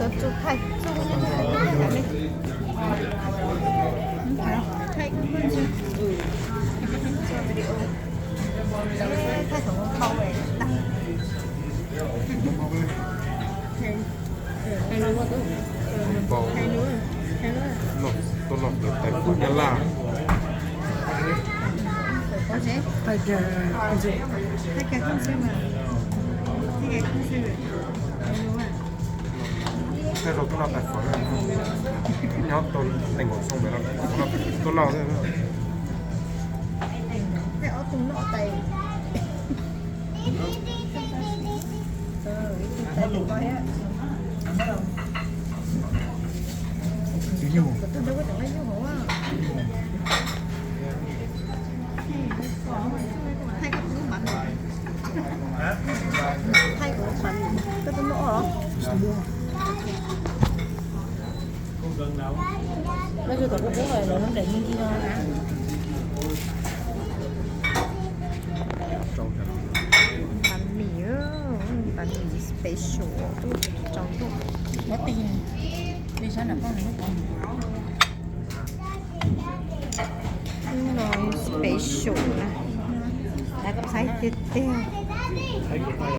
Thaij, thaij, thaij, thaij. Tuaj log tus tais fam Nyab Laj. Tej zaum tuaj noj tais fam, nyob tau nees nkaum xyoo pem no tuaj noj xwb. Ib tug tais lus ko thiab. Tus nyuj. Thaij kuv lub pham, thaij kuv lub pham, koj twb muab os. Koj twb tau kuv pub los lub nplaim me ntsis no na. Bánh mì, bánh mì special, tub tau tub. Muab tig, tig sab nram koj. Special na. Thaib tiag tiag.